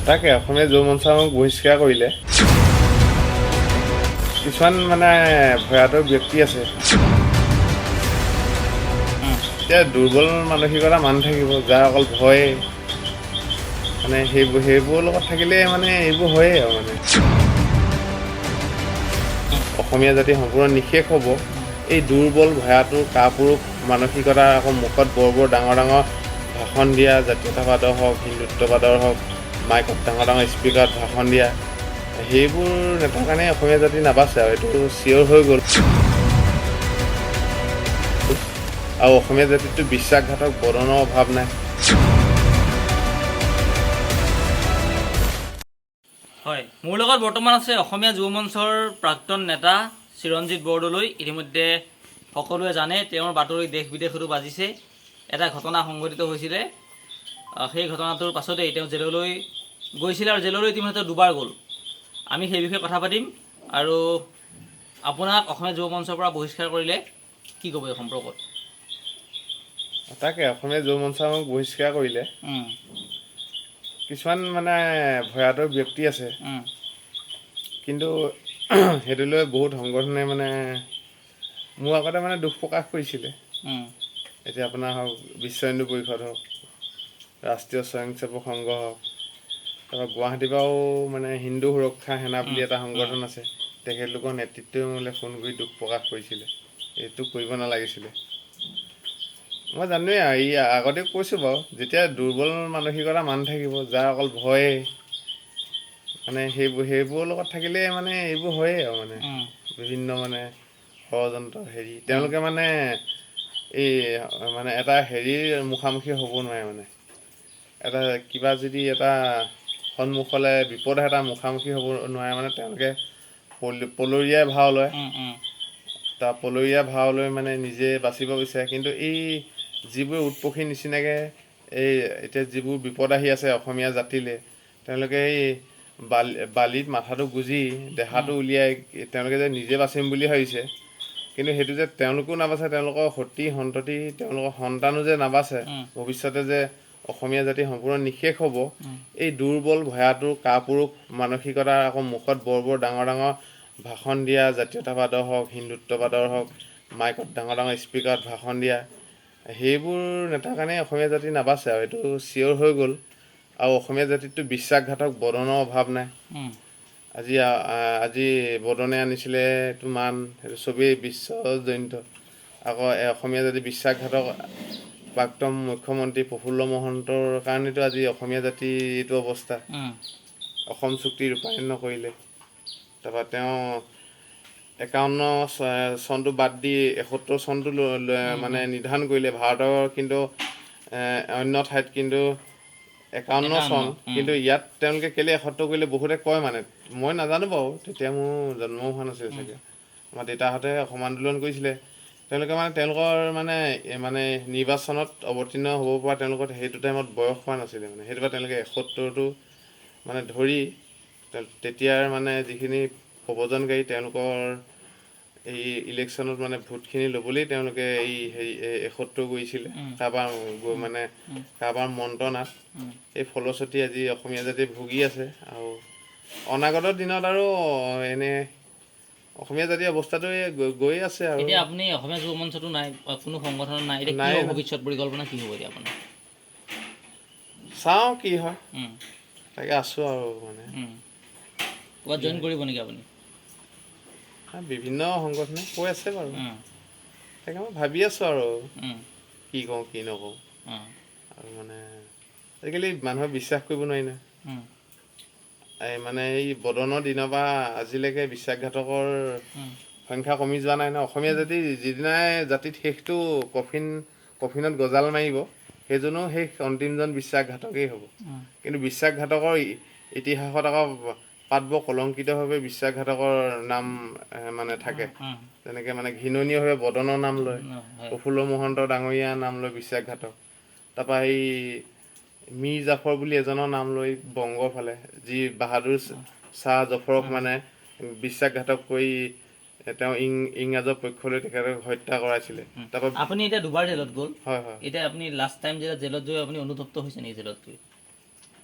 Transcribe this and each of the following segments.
তাকে অসমীয়া যুৱ মঞ্চ আমাক বহিষ্কাৰ কৰিলে। কিছুমান মানে ভয়াতুৰ ব্যক্তি আছে। এতিয়া দুৰ্বল মানসিকতা মানুহ থাকিব, যাৰ অকল ভয়, মানে সেইবোৰৰ লগত থাকিলে মানে এইবোৰ হয়েই আৰু। মানে অসমীয়া জাতি সম্পূৰ্ণ নিঃশেষ হ'ব। এই দুৰ্বল ভয়াতুৰ কাপুৰুষ মানসিকতা, আকৌ মুখত বৰ বৰ ডাঙৰ ডাঙৰ ভাষণ দিয়া, জাতীয়তাবাদৰ হওক, হিন্দুত্ববাদৰ হওক, মাইকত ডাঙৰ ডাঙৰ স্পীকাৰত ভাষণ দিয়া, সেইবোৰ নেতাৰ কাৰণে অসমীয়া জাতি নাবাচে আৰু এইটো চিয়'ৰ হৈ গ'ল। আৰু অসমীয়া জাতিটো বিশ্বাসঘাতক বদনৰ অভাৱ নাই। হয়, মোৰ লগত বৰ্তমান আছে অসমীয়া যুৱ মঞ্চৰ প্ৰাক্তন নেতা চিৰঞ্জিত বৰদলৈ। ইতিমধ্যে সকলোৱে জানে, তেওঁৰ বাতৰি দেশ বিদেশতো বাজিছে। এটা ঘটনা সংঘটিত হৈছিলে, সেই ঘটনাটোৰ পাছতেই তেওঁ জেললৈ গৈছিলে আৰু জেললৈ ইতিমধ্যে দুবাৰ গ'ল। আমি সেই বিষয়ে কথা পাতিম। আৰু আপোনাক অসমীয়া যুৱ মঞ্চৰ পৰা বহিষ্কাৰ কৰিলে, কি ক'ব এই সম্পৰ্কত? তাকে অসমীয়া যুৱ মঞ্চ আমাক বহিষ্কাৰ কৰিলে। কিছুমান মানে ভয়াতুৰ ব্যক্তি আছে, কিন্তু সেইটো লৈ বহুত সংগঠনে মানে মোৰ আগতে মানে দুখ প্ৰকাশ কৰিছিলে। এতিয়া আপোনাৰ হওক, বিশ্ব হিন্দু পৰিষদ হওক, ৰাষ্ট্ৰীয় স্বয়ংসেৱক সংঘ হওক, তাৰপৰা গুৱাহাটীৰ পৰাও মানে হিন্দু সুৰক্ষা সেনা বুলি এটা সংগঠন আছে, তেখেতলোকৰ নেতৃত্বই মোলৈ ফোন কৰি দুখ প্ৰকাশ কৰিছিলে, এইটো কৰিব নালাগিছিলে। মই জানোৱেই আৰু, এই আগতে কৈছোঁ বাৰু, যেতিয়া দুৰ্বল মানসিকতা মানুহ থাকিব, যাৰ অকল ভয়, মানে সেইবোৰৰ লগত থাকিলে মানে এইবোৰ হয়েই আৰু। মানে বিভিন্ন মানে ষড়যন্ত্ৰ হেৰি, তেওঁলোকে মানে এই মানে এটা হেৰিৰ মুখামুখি হ'ব নোৱাৰে। মানে এটা কিবা যদি এটা সন্মুখলৈ বিপদ এটা মুখামুখি হ'ব নোৱাৰে, মানে তেওঁলোকে পলৰীয়া ভাও লয়। তাৰ পলৰীয়া ভাও লৈ মানে নিজে বাচিব বিচাৰে। কিন্তু এই যিবোৰ উটপক্ষী নিচিনাকৈ এই এতিয়া যিবোৰ বিপদ আহি আছে অসমীয়া জাতিলৈ, তেওঁলোকে এই বালিত মাথাটো গুজি দেহাটো উলিয়াই তেওঁলোকে যে নিজে বাচিম বুলি ভাবিছে, কিন্তু সেইটো যে তেওঁলোকো নাবাচে, তেওঁলোকৰ সতি সন্ততি, তেওঁলোকৰ সন্তানো যে নাবাচে, ভৱিষ্যতে যে অসমীয়া জাতি সম্পূৰ্ণ নিঃশেষ হ'ব। এই দুৰ্বল ভয়াতুৰ কাপুৰুষ মানসিকতাৰ, আকৌ মুখত বৰ বৰ ডাঙৰ ডাঙৰ ভাষণ দিয়া, জাতীয়তাবাদৰ হওক, হিন্দুত্ববাদৰ হওক, মাইকত ডাঙৰ ডাঙৰ স্পীকাৰত ভাষণ দিয়া, সেইবোৰ নেতাৰ কাৰণে অসমীয়া জাতি নাবাচে আৰু এইটো চিয়'ৰ হৈ গ'ল। আৰু অসমীয়া জাতিটো বিশ্বাসঘাতক বদনৰ অভাৱ নাই। আজি বদনে আনিছিলে এইটো মান, সেইটো চবেই বিশ্বজনিত। আকৌ এই অসমীয়া জাতি বিশ্বাসঘাতক প্ৰাক্তন মুখ্যমন্ত্ৰী প্ৰফুল্ল মহন্তৰ কাৰণেতো আজি অসমীয়া জাতি এইটো অৱস্থা। অসম চুক্তি ৰূপায়ণ নকৰিলে, তাৰপৰা তেওঁ 51 চনটো বাদ দি 71 চনটো মানে নিৰ্ধাৰণ কৰিলে ভাৰতৰ, কিন্তু অন্য ঠাইত কিন্তু 51 চন, কিন্তু ইয়াত তেওঁলোকে কেলৈ 71 কৰিলে বহুতে কয়, মানে মই নাজানো বাৰু, তেতিয়া মোৰ জন্মও হোৱা নাছিল চাগে। আমাৰ দেউতাহঁতে অসম আন্দোলন কৰিছিলে, তেওঁলোকে মানে তেওঁলোকৰ মানে মানে নিৰ্বাচনত অৱতীৰ্ণ হ'ব পৰা তেওঁলোকৰ সেইটো টাইমত বয়স হোৱা নাছিলে, মানে সেইটো পৰা তেওঁলোকে 71টো মানে ধৰি তেতিয়াৰ মানে যিখিনি প্ৰব্ৰজনকাৰী তেওঁলোকৰ এই ইলেকশ্যনত মানে ভোটখিনি ল'বলৈ তেওঁলোকে এই হেৰি 71 কৰিছিলে কাৰোবাৰ মানে কাৰোবাৰ মন্ত্ৰণাত। এই ফলশ্ৰুতি আজি অসমীয়া জাতি ভুগি আছে। আৰু অনাগত দিনত আৰু এনে অসমীয়া জাতিৰ অৱস্থাটো গৈয়ে আছে আৰু। এতিয়া আপুনি অসমীয়া যুৱ মঞ্চতো নাই, কোনো সংগঠনত নাই, এতিয়া কি নাই। হ'ব, ভৱিষ্যত পৰিকল্পনা কি হ'ব এতিয়া আপোনাৰ? চাওঁ কি হয়, তাকে আছোঁ আৰু মানে। ক'ৰবাত জইন কৰিব নেকি আপুনি? বিভিন্ন সংগঠনে কৈ আছে বাৰু, তাকে মই ভাবি আছোঁ আৰু কি কওঁ কি নকওঁ। আৰু মানে আজিকালি মানুহে বিশ্বাস কৰিব নোৱাৰি নহয়। এই মানে এই বদনৰ দিনৰ পৰা আজিলৈকে বিশ্বাসঘাতকৰ সংখ্যা কমি যোৱা নাই নহয়। অসমীয়া জাতি যিদিনাই জাতিত শেষটো কফিনত গজাল মাৰিব, সেইজনো শেষ অন্তিমজন বিশ্বাসঘাতকেই হ'ব। কিন্তু বিশ্বাসঘাতকৰ ইতিহাসত আকৌ পাতবোৰ কলংকিতভাৱে বিশ্বাসঘাতকৰ নাম মানে থাকে। তেনেকৈ মানে ঘৃণনীয়ভাৱে বদনৰ নাম লয়, প্ৰফুল্ল মহন্ত ডাঙৰীয়াৰ নাম লয় বিশ্বাসঘাতক, তাৰপৰা এই মীৰ জাফৰ বুলি এজনৰ নাম লৈ বংগৰ ফালে যি বাহাদুৰ শ্বাহ জফৰক মানে বিশ্বাসঘাতক কৰি তেওঁ ইংৰাজৰ পক্ষলৈ তেখেতক হত্যা কৰাইছিলে। তাৰপৰা আপুনি এতিয়া দুবাৰ জেলত গ'ল। হয় হয়। এতিয়া আপুনি লাষ্ট টাইম যেতিয়া জেলত গৈ আপুনি অনুতপ্ত হৈছে নেকি জেলত গৈ?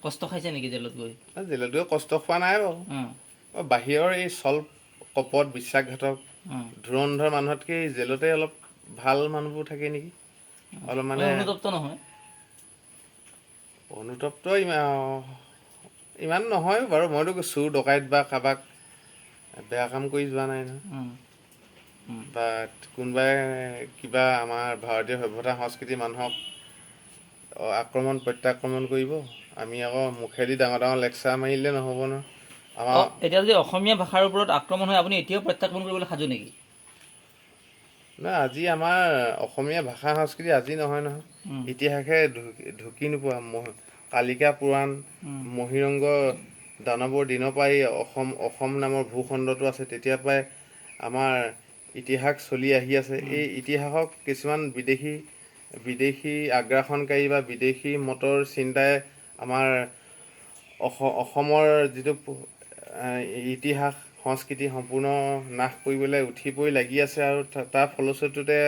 কষ্ট খাইছে নেকি জেলত গৈ? জেলত গৈ কষ্ট খোৱা নাই বাৰু। বাহিৰৰ এই চল কপট বিশ্বাসঘাতক ধুৰন্ধৰ মানুহতকৈ জেলতে অলপ ভাল মানুহবোৰ থাকে নেকি অলপ, মানে অনুতপ্ত নহয়? অনুতপ্ত ইমান নহয় বাৰু। মইতো চুৰ ডকাইত বা কাৰোবাক বেয়া কাম কৰি যোৱা নাই নহয়। বা কোনোবাই কিবা আমাৰ ভাৰতীয় সভ্যতা সংস্কৃতিৰ মানুহক আক্ৰমণ প্ৰত্যাক্ৰমণ কৰিব, আমি আকৌ মুখেদি ডাঙৰ ডাঙৰ লেকচাৰ মাৰিলে নহ'ব নহয় আমাৰ। এতিয়া যদি অসমীয়া ভাষাৰ ওপৰত আক্ৰমণ হয়, আপুনি এতিয়াও প্ৰত্যাক্ৰমণ কৰিবলৈ সাজু নেকি? নহয়, আজি আমাৰ অসমীয়া ভাষা সংস্কৃতি আজি নহয় নহয়, ইতিহাসে ঢুকি নোপোৱা কালিকা পুৰাণ, মহিৰংগ দানৱৰ দিনৰ পৰাই অসম নামৰ ভূখণ্ডটো আছে। তেতিয়াৰ পৰাই আমাৰ ইতিহাস চলি আহি আছে। এই ইতিহাসক কিছুমান বিদেশী আগ্ৰাসনকাৰী বা বিদেশী মতৰ চিন্তাই আমাৰ অসমৰ যিটো ইতিহাস সংস্কৃতি সম্পূৰ্ণ নাশ কৰিবলৈ উঠি পৰি লাগি আছে। আৰু তাৰ ফলশ্ৰুতিতে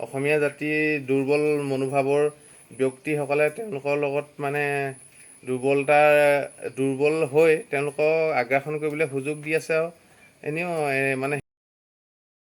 অসমীয়া জাতিৰ দুৰ্বল মনোভাৱৰ ব্যক্তিসকলে তেওঁলোকৰ লগত মানে দুৰ্বল হৈ তেওঁলোকক আগ্ৰাসন কৰিবলৈ সুযোগ দি আছে। আৰু এনেও মানে